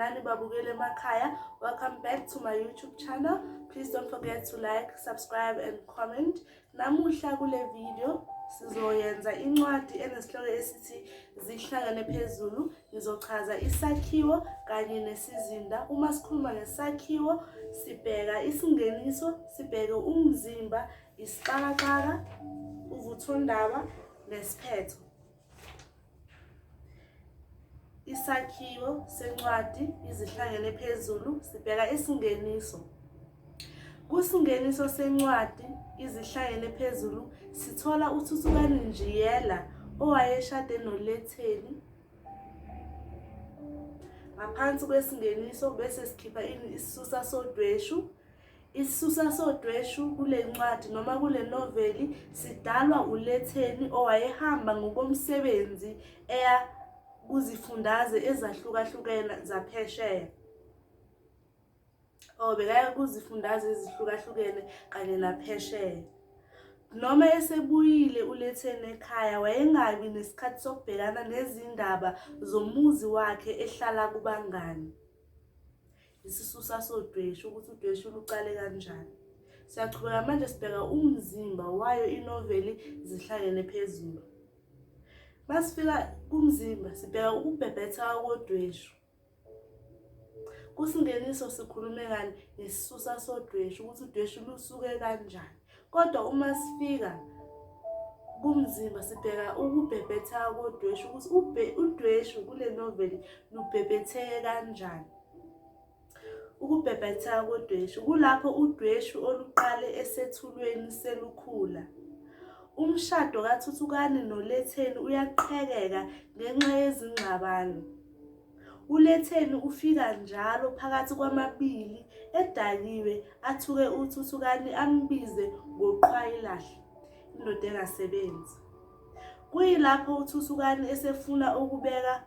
nani babukele emakhaya. Welcome back to my YouTube channel. Please don't forget to like, subscribe and comment. Namuhla kule video sizoyenza incwadi enesihloko esithi Zihlangene Phezulu. Ngizochaza isakhiwo kanye nesizinda. Uma sikhuluma ngesakhiwo sibheka isingeniso, sibheke umzimba, isixakaxaka, uvuthondaba nesiphetho. Isakhiwo sencwadi izihlangene phezulu sibheka isingeniso. Kusingeniso sencwadi izihlangene phezulu sithola uThuthukani Njiyela owayeshade noLetheni. Ngaphansi kwesingeniso bese sikhipha isisusa sodweshu. Isisusa sodweshu kule ncwadi noma kule noveli sidalwa uLetheni owayehamba ngokomsebenzi eya kuzifundaze ezahlukahlukene zaphesheya. Oh, bekaya kuzifundaze ezihlukahlukene kanye naphesheya. Noma esebuyile uLetheni ekhaya wayengabi nesikhathi sokubhekana nezindaba zomuzi wakhe ehlala kubangani. Isisusa sodweshu ukuthi udweshu luqale kanjani. Siyaqhubeka manje sibheka umzimba wayo inoveli zihlangene phezulu. Masifika kumzimba sibheka ukubhebhetheka kodweshu. Kusingeniso sikhulume ngani ngesisusa sodweshu ukuthi udweshu lusuke kanjani. Kodwa uma sifika kumzimba sibheka ukubhebhetheka kodweshu ukuthi udweshu kule noveli lubhebhetheke kanjani. Ukubhebhetheka kodweshu kulapho udweshu oluqale esethulweni selukhula. Umshado kaThuthukani noLetheni uyaqhekeka ngenxa yezingxabano. ULetheni ufika njalo phakathi kwamabili edakiwe athuke uThuthukani ambize ngoqhwayilahle, indoda engasebenzi. Kuyilapho uThuthukani esefuna ukubeka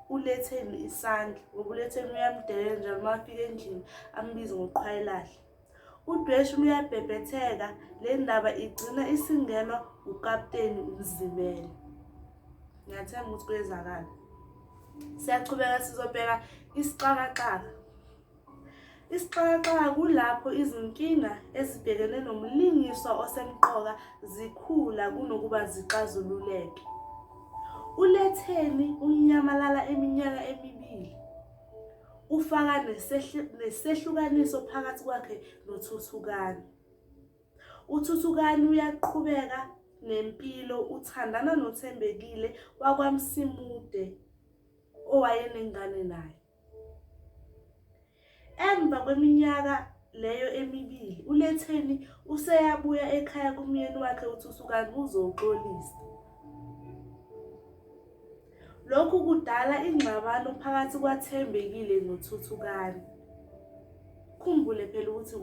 uLetheni isandla ngoba uLetheni uyamdelela njalo uma afika endlini ambize ngoqhwayilahle. Udweshu luyabhebhetheka, le ndaba igcina isingenwa ukapteni uMzimela. Ngiyathemba ukuthi kuyezakala. Siyaqhubeka sizobheka isixakaxaka. Isixakaxaka kulapho izinkinga ezibhekene nomlingiswa osemqoka zikhula kunokuba zixazululeke. ULetheni unyamalala iminyaka emibili. Ufaka nesehlukaniso phakathi kwakhe noThuthukani. UThuthukani uyaqhubeka nempilo uthandana noThembekile wakwaMsimude owayenengane naye. Emva kweminyaka leyo emibili uLetheni useyabuya ekhaya kumyeni wakhe uThuthukani uzoxolisa. Lokhu kudala ingxabano phakathi kwaThembekile noThuthukani. Khumbule phela ukuthi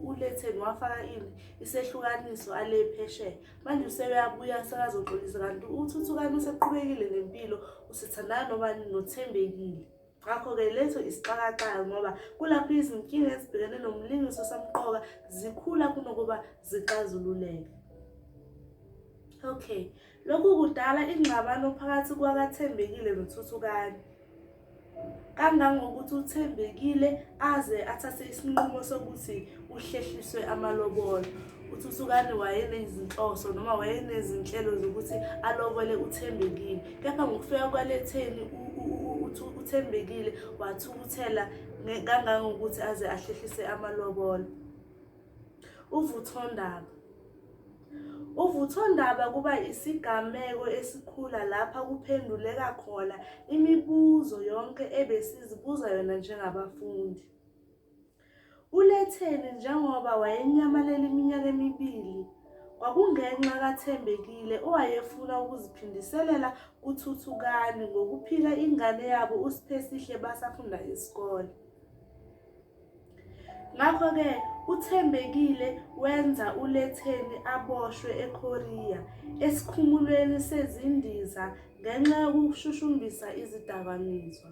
uLetheni wafaka ini isehlukaniso ale phesheya. Manje useyabuya sekazoxolisa kanti uThuthukani useqhubekile nempilo usethandana nobani noThembekile. Ngakho-ke leso isixakaxaka ngoba kulapho izinkinga ezibhekene nomlingiso osamqoka zikhula kunokuba zixazululeke. Okay, lokhu kudala ingxabano phakathi kwakaThembekile noThuthukani. Kangangokuthi uThembekile aze athathe isinqumo sokuthi kuhlehliswe amalobolo. UThuthukani wayenezinhloso noma wayenezinhlelo zokuthi alobole uThembekile. Kepha ngokufika kwaLetheni uThembekile wathukuthela kangangokuthi aze ahlehlise amalobolo. Uvuthondaba. Uvuthondaba kuba isigameko esikhula lapha kuphenduleka khona imibuzo yonke ebesizibuza yona njengabafundi. ULetheni njengoba wayenyamalele iminyaka emibili, kwakungenxa kaThembekile owayefuna ukuziphindiselela kuThuthukani ngokuphika ingane yabo uSiphesihle basafunda isikole. Ngakho-ke uThembekile wenza uLetheni aboshwe eKorea esikhumulweni sezindiza ngenxa yokushushumbisa izidakamizwa.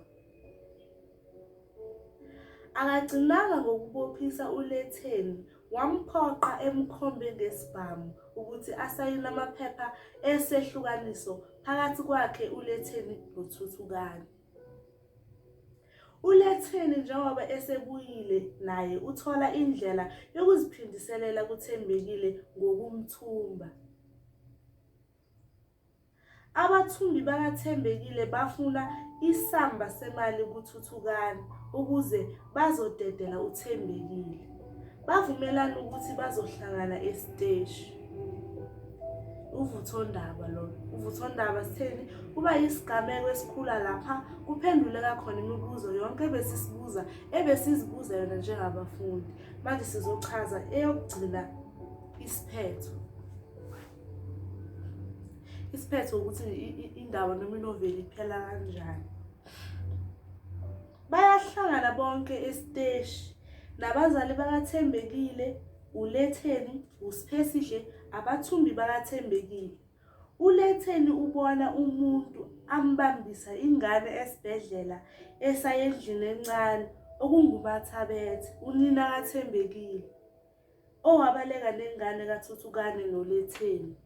Akagcinanga ngokubophisa uLetheni wamphoqa emkhombe ngesibhamu ukuthi asayine amaphepha esehlukaniso phakathi kwakhe uLetheni noThuthukani. ULetheni njengoba esebuyile naye uthola indlela yokuziphindiselela kuThembekile ngokumthumba. Abathumbi bakaThembekile bafuna isamba semali kuThuthukani ukuze bazodedela uThembekile. Bavumelana ukuthi bazohlangana esiteshi. Uvuthondaba lolo. Uvuthondaba sitheni? Kuba yisigameko esikhula lapha kuphenduleka khona imibuzo yonke ebesisibuza ebesizibuza yona njengabafundi. Manje sizochaza eyokugcina isiphetho. Isiphetho ukuthi indaba noma inoveli iphela kanjani. Bayahlangana bonke esiteshi nabazali bakaThembekile, uLetheni, uSiphesihle, abathumbi bakaThembekile. ULetheni ubona umuntu ambambisa ingane esibhedlela esayendlini encane okunguMaThabethe, unina kaThembekile. Owabaleka nengane kaThuthukani noLetheni.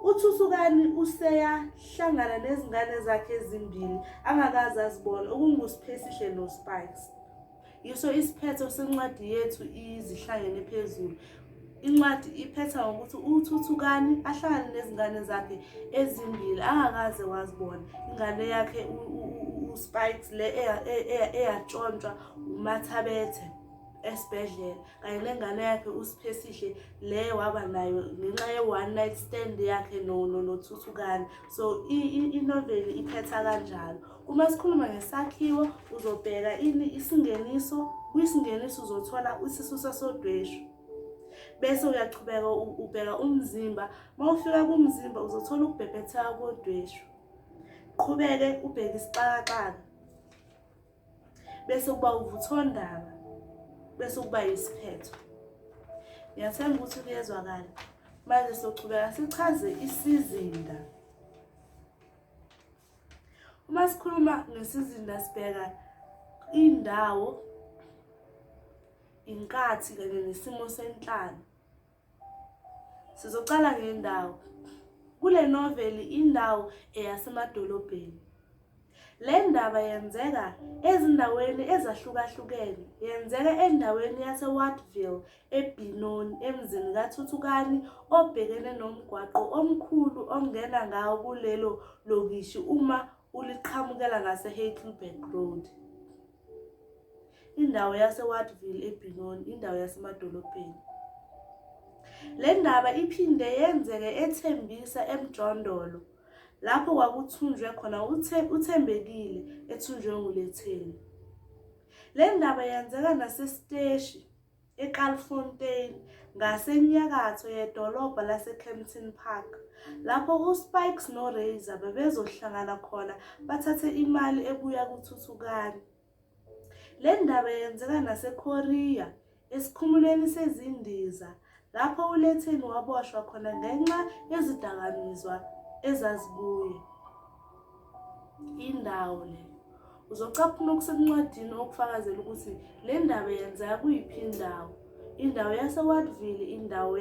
UThuthukani useyahlangana nezingane zakhe ezimbili angakaze azibone okunguSiphesihle noSpikes. Yiso isiphetho sencwadi yethu izihlangene phezulu. Incwadi iphetha ngokuthi uThuthukani ahlangane nezingane zakhe ezimbili angakaze wazibona. Ingane yakhe uSpikes le eyatshontshwa uMathabethe. Esibhedlela kanye nengane yakhe uSiphesihle le waba nayo ngenxa ye-one night stand yakhe noThuthukani. So inoveli iphetha kanjalo. Uma sikhuluma ngesakhiwo uzobheka ini isingeniso, kwisingeniso uzothola isisusa sodweshu. Bese uyachubeka ubheka umzimba, uma ufika kumzimba uzothola ukubhebhetheka kodweshu. Qhubeke ubheke isixakaxaka. Bese kuba uvuthondaba bese kuba yisiphetho. Ngiyathemba ukuthi kuyezwakala. Manje sochubeka sichaze isizinda. Uma sikhuluma ngesizinda sibheka indawo, inkathi kanye nesimo senhlalo. Sizocala ngendawo. Kule noveli indawo eyasemadolobheni. Le ndaba yenzeka ezindaweni ezahlukahlukene. Yenzeka endaweni yaseWattville eBenoni emzini kaThuthukani obhekene nomgwaqo omkhulu ongena ngawo kulelo lokishi uma uliqhamukela ngaseHeidelberg Road. Indawo yaseWattville eBenoni, indawo yasemadolobheni. Le ndaba iphinde yenzeke eThembisa eMjondolo lapho kwakuthunjwe khona uThembekile ethunjwe nguLetheni. Le ndaba yenzeka nasesiteshi eKalfontein ngasenyakatho yedolobha laseKempton Park lapho uSpikes noRazer bebezohlangana khona bathathe imali ebuya kuThuthukani. Le ndaba yenzeka naseKorea, esikhumulweni sezindiza, lapho uLetheni waboshwa khona ngenxa yezidakamizwa ezazikuye. Indawo le. Uzocaphuna okusencwadini okufakazela ukuthi le ndaba yenzeka kuyiphi indawo. Indawo yaseWattville, indawo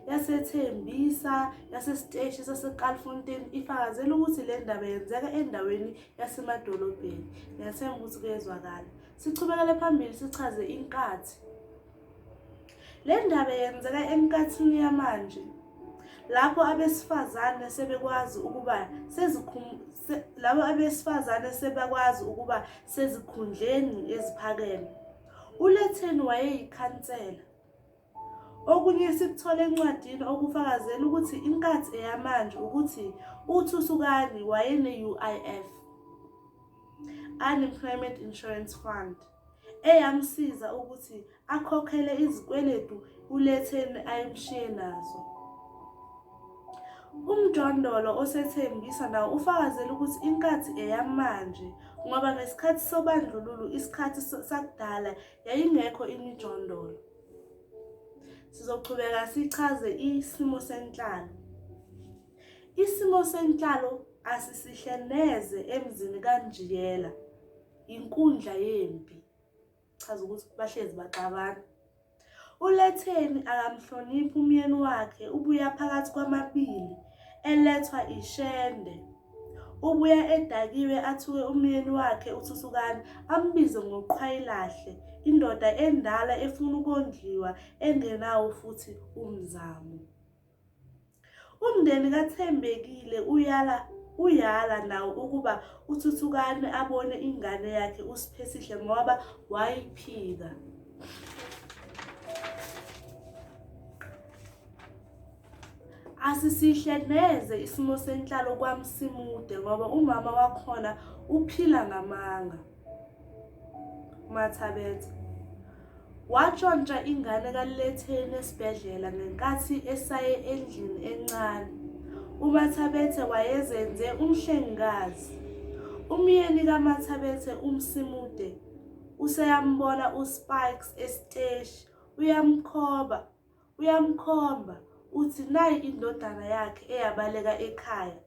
yaseThembisa, yasesiteshi saseKalfontein ifakazela ukuthi le ndaba yenzeka endaweni yasemadolobheni. Ngiyathemba ukuthi kuyezwakala. Sichubekele phambili sichaze inkathi. Le ndaba yenzeka enkathini yamanje lapho abesifazane sebekwazi ukuba labo abesifazane sebakwazi ukuba sezikhundleni eziphakeme. ULetheni wayeyikhansela. Okunye esikuthola encwadini okufakazela ukuthi inkathi eyamanje ukuthi uThuthukani wayene-UIF, Unemployment Insurance Fund, eyamsiza ukuthi akhokhele izikweletu uLetheni ayemshiye nazo. Umjondolo osethembisa nawo ufakazela ukuthi inkathi eyamanje ngoba ngesikhathi sobandlululo isikhathi sakudala yayingekho imijondolo. Sizoqhubeka sichaze isimo senhlalo. Isimo senhlalo asisihle neze emzini kaNjiyela, inkundla yempi. Chaza ukuthi bahlezi baxabana. ULetheni akamhloniphi umyeni wakhe ubuya phakathi kwamabili elethwa ishende. Ubuya edakiwe athuke umyeni wakhe uThuthukani ambize ngoqhwayilahle, indoda endala efuna ukondliwa engenawo futhi umzamo. Umndeni kaThembekile uyala uyala nawo ukuba uThuthukani abone ingane yakhe uSiphesihle ngoba wayiphika. Asisihle neze isimo senhlalo kwaMsimude ngoba umama wakhona uphila ngamanga. UMathabethe watshontsha ingane kaLetheni esibhedlela ngenkathi esaye endlini encane. UMathabethe wayezenze umhlengikazi. Umyeni kaMathabethe uMsimude useyambona uSpikes esiteshi uyamkhoba Uyamkhomba uthi nayi indodana yakhe eyabaleka ekhaya.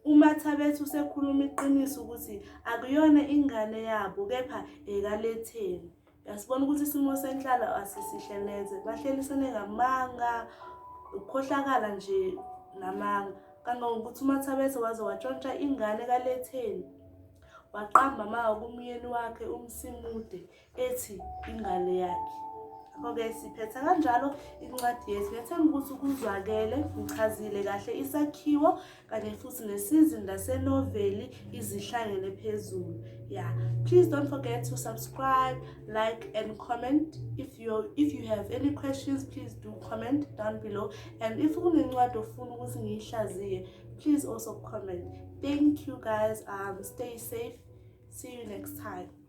UMathabethe usekhuluma iqiniso ukuthi akuyona ingane yabo kepha ekaLetheni. Uyasibona ukuthi isimo senhlalo asisihle neze. Bahlelisene ngamanga, ukukhohlakala nje namanga. Kangangokuthi uMathabethe waze watshontsha ingane kaLetheni. Waqamba amanga kumyeni wakhe uMsimude ethi ingane yakhe. Ngakho-ke siphetha kanjalo incwadi yethu. Ngiyathemba ukuthi kuzwakele, ngichazile kahle isakhiwo kanye futhi nesizinda senoveli izihlangene phezulu. Yeah, please don't forget to subscribe, like and comment. If you have any questions, please do comment down below. And if kunencwadi ofuna ukuthi ngiyihlaziye, please also comment. Thank you guys. Stay safe. See you next time.